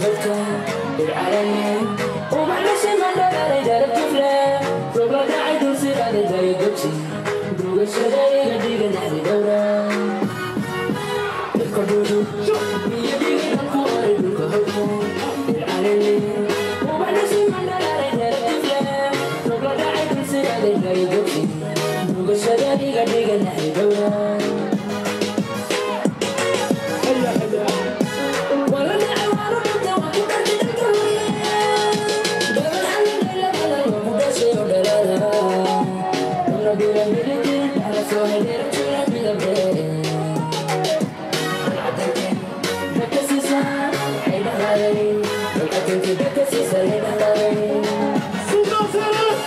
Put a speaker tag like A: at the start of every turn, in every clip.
A: hogta dhircalane ubaxdhasiman dhalaalay darab tufle roob la dhacay dulsiraaday dayo dogsi dugashada iga dhiga naxdi dhowra dhulka dhuudhu biyo dhiga dalku oray dhulka hogta dhircalane ubaxdhasiman dhalaalay darab tufle roob la dhacay dulsiraaday dayo dogsi dugashada iga dhiga naxdi dhowra.
B: هيا هيا. Sultan Sare.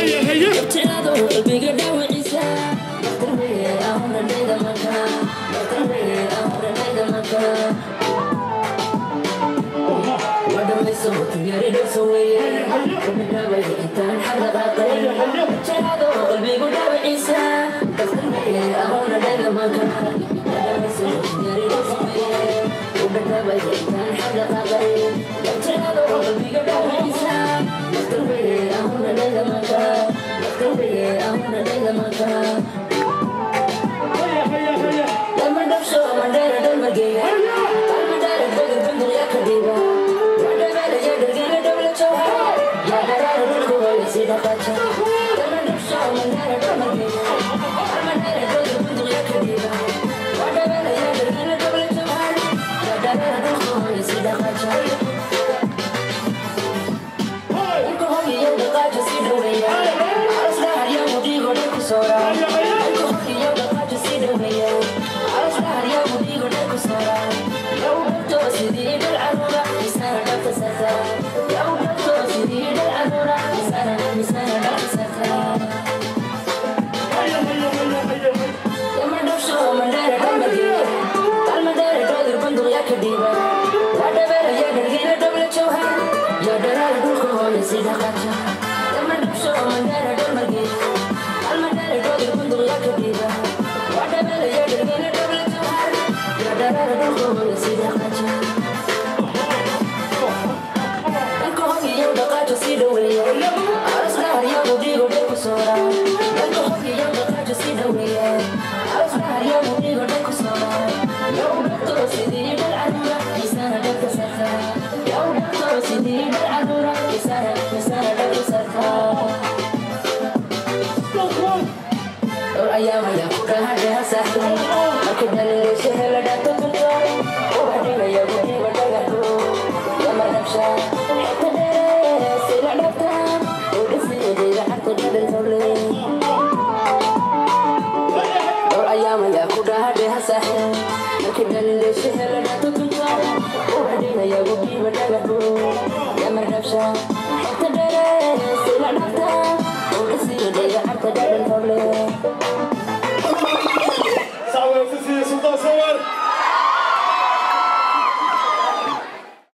B: هيا هيا هيا هيا. هيا هيا. هيا هيا هيا. هيا هيا هيا هيا
A: Yamar nafsha.